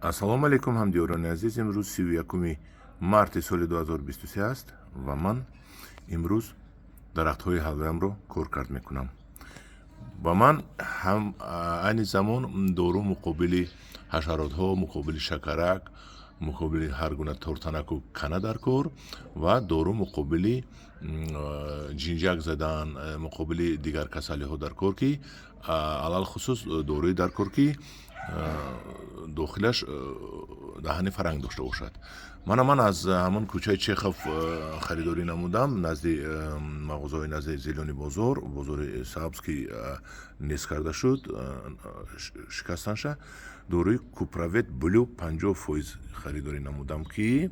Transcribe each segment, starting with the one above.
Ассалому алайкум, ҳамдиёрони азиз. Имрӯз 31 марти соли 2023 аст ва ман имрӯз дарахтҳои ҳавлиамро коркард мекунам. Ба ман ҳам айни замон дору муқобили ҳашаротҳо, муқобили шакарак, муқобили ҳар гуна тортанаку кана дар кор ва дору муқобили ҷинҷак задан, муқобили дигар касалиҳо дар кор, ки алалхусус доруи дар кор, ки дохилаш даҳани фаранг дошта бошад. Мана ман аз ҳамон кӯчаи Чехов харидорӣ намудам, назди мағозаҳои назди Зелёный бозор, бозори сабз, ки нест карда шуд, шикастанша. Доруи Куправет Блю 50% харидорӣ намудам, ки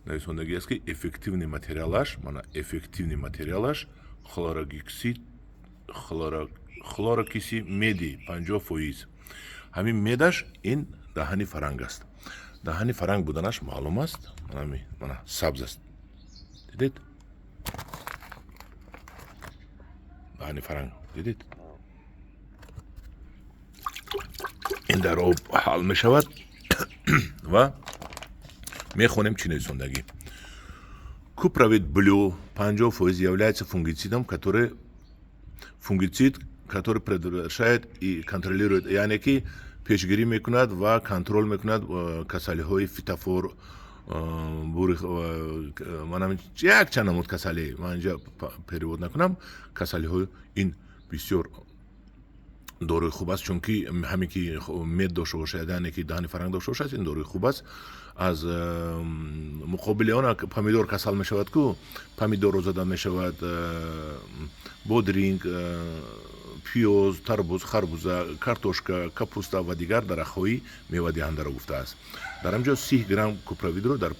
нависондагӣ аст, ки эффективный материалаш, мана эффективный материалаш хлорокиси, хлорокиси меди 50%. Ҳамин медаш ин даҳани фаранг аст. Даҳани фаранг буданаш маълум аст. Мана сабз аст, дидед? Даҳани фаранг дидед? Ин дар об ҳал мешавад ва мехонем, чӣ нависондагӣ. Купровит Блю 50% является фунгицидом, который фунгицид, который предотвращает и контролирует, яъне ки пешгирӣ мекунад ва контрол мекунад касалиҳои фитофтора, якчанд намуд касалӣ, ман инҷа перевод накунам касалиҳои. Ин бисёр доруи хуб аст, чунки ҳаме ки мед дошта бошад, яъне ки даҳани фаранг дошта бошад, ин доруи хуб аст. Аз муқобили он помидор касал мешавад ку, помидорро зада мешавад, бодринг, пиёз, тарбуз, харбуза, картошка, капуста ва дигар дарахтҳои мевадиҳандаро гуфтааст. Дар ҳамин ҷо 30 грамм куправидро дар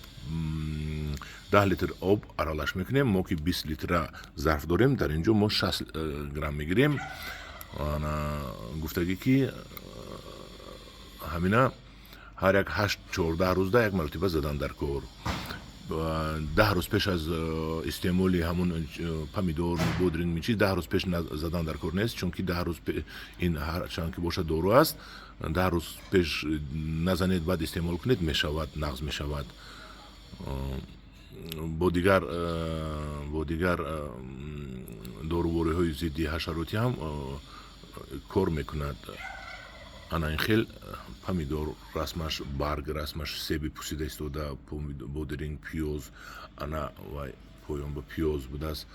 10 литр об аралаш мекунем. Мо ки 20 литра зарф дорем, дар ин ҷо мо 60 грамм мегирем. Гуфтагӣ, ки ҳамина ҳар як 8, 14 рӯзда як маротиба задан дар кор. 10 рӯз пеш аз истеъмоли ҳамун помидор, бодринг, чиз, 10 рӯз пеш задан дар кор нест, чунки 10 рӯз ин ҳарчанд ки бошад, дору аст, 10 рӯз пеш назанед, баъд истеъмол кунед, мешавад, нағз мешавад. Бо дигар дорувориҳои зидди ҳашаротӣ ҳам кор мекунад. Ана ин хел помидор расмаш, барг расмаш, себи пусида истода, бодринг, пиёз, ана вай поён ба пиёз будааст.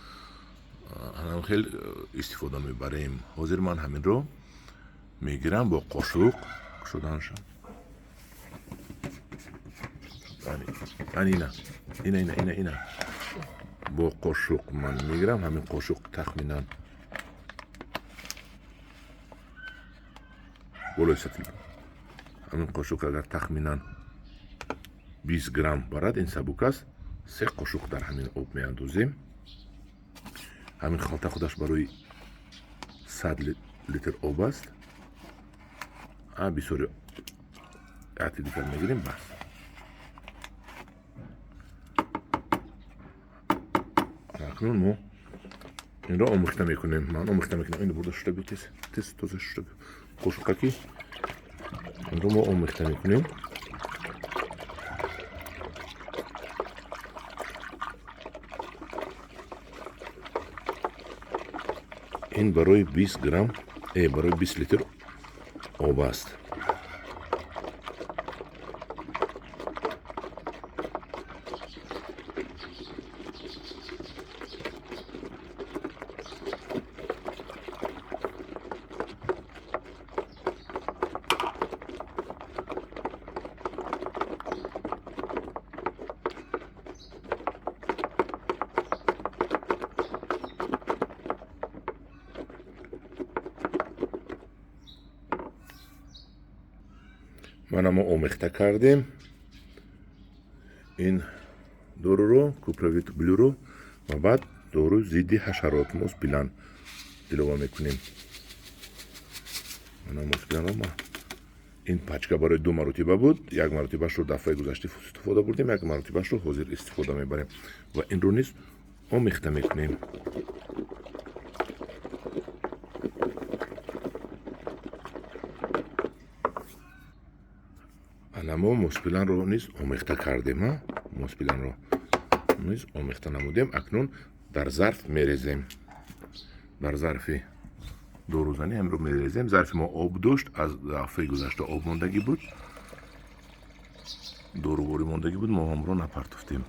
Ана хел истифода мебарем. Ҳозир ман ҳаминро мегирам бо қошуқ кушоданша. Ина, ина, ина, ина, ина, бо қошуқ ман мегирам. Ҳамин қошуқ тахминан болои сатил, ҳамин қошуқ агар тахминан 20 грамм барад, ин сабук аст, се қошуқ дар ҳамин об меандозем. Ҳамин халта худаш барои 100 литр об аст. Бисёри яти дигар мегирем, бас. Акнун мо инро омӯхта мекунем. Ман омӯхта мекунам. Ин бурда шута бю, тез, тез, тоза шута бю қошуқаки. Инро мо омехта мекунем. Ин барои 20 грамм, барои 20 литр об аст. Мана мо омехта кардем ин доруро, Купровит Блюро, ва баъд доруи зидди ҳашарот Моспилан илова мекунем. Мана Моспиланро. Ин пачка барои ду маротиба буд. Як маротибашро дафъаи гузашта истифода бурдем, як маротибашро ҳозир истифода мебарем ва инро низ омехта мекунем. Ана мо моспиланро низ омехта кардем, моспиланро низ омехта намудем. Акнун дар зарф мерезем, дар зарфи дорузанӣ ҳамро мерезем. Зарфи мо об дошт, аз дафъаи гузашта об мондагӣ буд, доруворӣ мондагӣ буд, мо ҳамро напартофтем.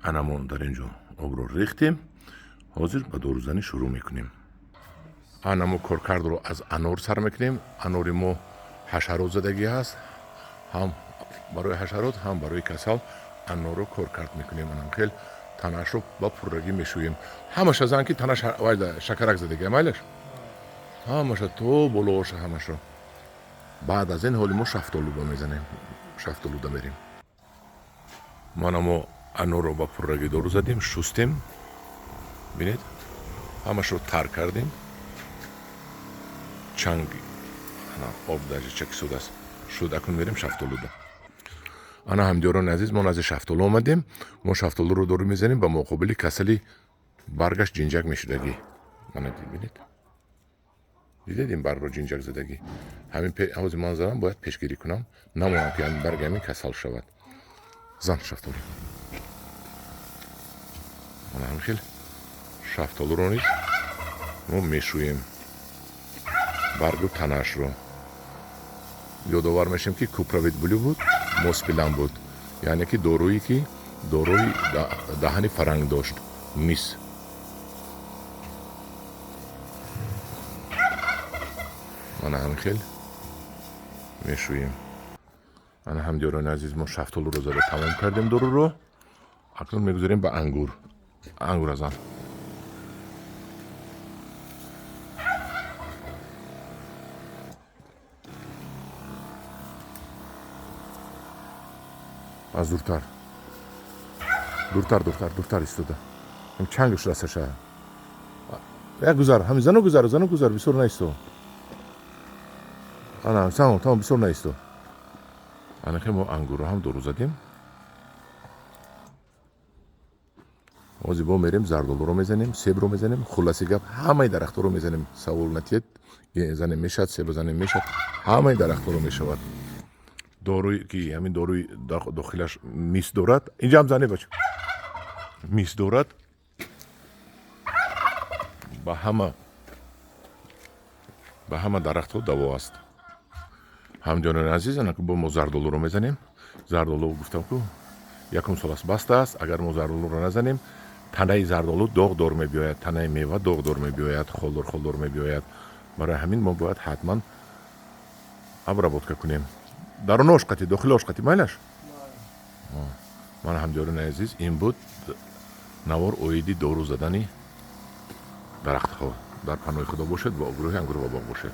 Ана мо дар ин ҷо обро рехтем. Ҳозир ба дорузанӣ шурӯъ мекунем. Ана мо коркардро аз анор сар мекунем. Анори мо ҳашарот задагӣ ҳаст, ҳам барои ҳашарот, ҳам барои касал анорро коркард мекунем. Анам хел танаашро ба пуррагӣ мешӯем. Ҳамаша зан, ки танаш шакарак задагӣ, майлаш ҳамаша то болооша ҳамашро. Баъд аз ин ҳоли мо шафтолуда мезанем, шафтолуда мерем. Мана мо анорро ба пуррагӣ дору задем, шустем, бинед, ҳамашро тар кардем. Чанг об даже чакисудааст шуд. Акнун мерем шафтолуда. Ана, ҳамдиёрони азиз, мо назди шафтолу омадем. Мо шафтолуро дору мезанем ба муқобили касали баргаш ҷинҷак мешудагӣ. Мана бинед, дидед ин баргро ҷинҷак задагӣ? Ҳамин ҳозир ман задам, бояд пешгирӣ кунам, намонам ки ҳамин барги ҳамин касал шавад. Зан шафтолу. Мана ҳамин хел шафтолуро низ мо мешӯем, баргу танаашро. Ёдовар мешем, ки Куправит Блю буд, моспилан буд, яъне ки доруе ки доруи даҳани фаранг дошт, мис. Мана ҳамин хел мешӯем. Ана, ҳамдиёрони азиз, мо шафтолуро зада тамом кардем доруро. Акнун мегузарем ба ангур. Ангур азан. Аз дуртар, дуртар, дуртар, дуртар истода, чангаш расаша. Як гузар, ҳамин зану гузар, зану гузар, бисёр наисто. Ана, тамом, тамом, бисёр наисто. Ана ки мо ангурро ҳам дору задем. Ҳозир бо мерем зардолуро мезанем, себро мезанем. Хулоси гап, ҳамаи дарахтҳоро мезанем. Савол натиҳед, занем мешавад, себро занем мешавад, ҳамаи дарахтҳоро мешавад. Доруи ки ҳамин доруи дохилаш мис дорад, инҷа ҳам зане, бача, мис дорад, ба ҳама дарахтҳо даво аст. Ҳамҷонони азиз, анаку бо мо зардолуро мезанем. Зардолу гуфтам ку, якум сол аст баста аст. Агар мо зардолуро назанем, танаи зардолу доғдор мебиёяд, танаи мева доғдор мебиёяд, холдор холдор мебиёяд. Барои ҳамин мо бояд ҳатман обработка кунем. Дарунош қати, дохилош қати, майлаш. Ман, ҳамдиёрони азиз, ин буд навор оиди дору задани дарахтҳо. Дар паноҳи Худо бошед, бо обрӯи ангур ва боғ бошед.